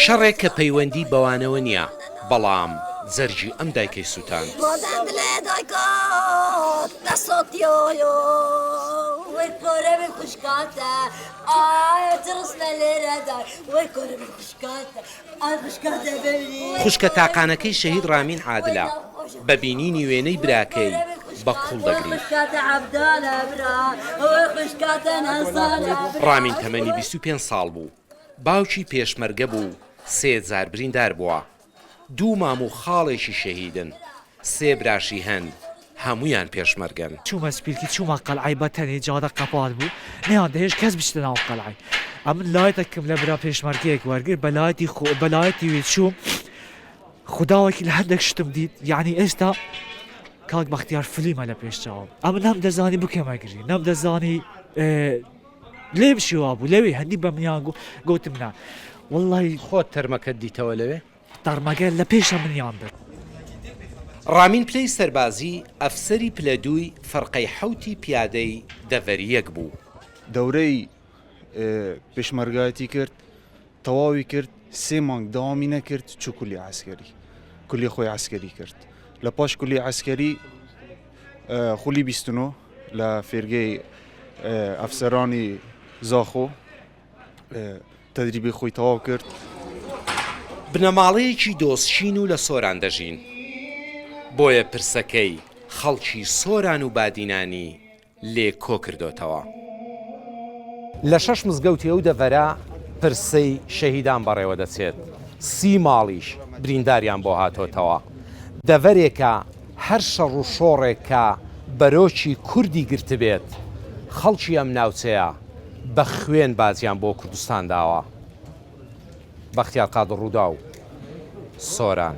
شەڕێک کە پەیوەندی بەوانەوە نییە، بەڵام جەرگی ئەم دایکەی سووتاند. خوشکە تاقانەکەی شەهید ڕامین عادلە، بە بینینی وێنەی براکەی بە کوڵ دەگری. ڕامین تەمەنی 25 ساڵ بوو، باوکی پێشمەرگە بوو و سێ جار بریندار بووە. دوو مام و خاڵێکی شەهیدن، سێ براشی هەن، هەموویان پێشمەرگەن. چوومە سپیلکی چوومە قەلعەی بەتەنێ جادە قەپات بوو نەیان دەهێشت کەس بچتە ناو قەلعەی ئەمن لایتەکم لە برا پێشمەرگەیەک وەرگرت بە لایتی خۆ بە لایتی وێ چووم خودا وەکیل هەندێک شتم دیت یعنی ئێستا کاک بەختیار فلیمە لە پێش چاوم ئەمن نەم دەزانی بکەمە گری نەم دەزانی لێ بشیوا بوو لەوێ هەندی بە منیان گوتم نا وەڵی خۆت تەرمەکەت دیتەوە لەوێ؟ تەرمەکە لە پێشە منیان برد. ڕامین پلەی سەربازی ئەفسەری پلە دووی فەرقەی حەوتی پیادەی دەڤەری یەک بوو. دەورەی پێشمەرگایەتی کرد تەواوی کرد سێ مانگ دەوامی نەکرد چوو کولی عەسکەری کولی خۆی عەسکەری کرد لە پاش کولی عەسکەری خولی 29 لە فێرگەی ئەفسەرانی زاخۆ تەدریبی خۆی تەواو کرد. بنەماڵەیەکی دۆستچین و لە سۆران دەژین، بۆیە پرسەکەی خەڵکی سۆران و بادینانی لێ کۆکردۆتەوە. لە شەش مزگەوتی ئەو دەڤەرە پرسەی شەهیدان بەڕێوەدەچێت، سی ماڵیش برینداریان بۆ هاتۆتەوە. دەڤەرێکە هەر شەڕ و شۆڕێک کە بەرۆکی کوردی گرتبێت، خەڵکی ئەم ناوچەیە بە خوێن باجیان بۆ کوردستان داوە. بەختیار قادر رووداو، سۆران.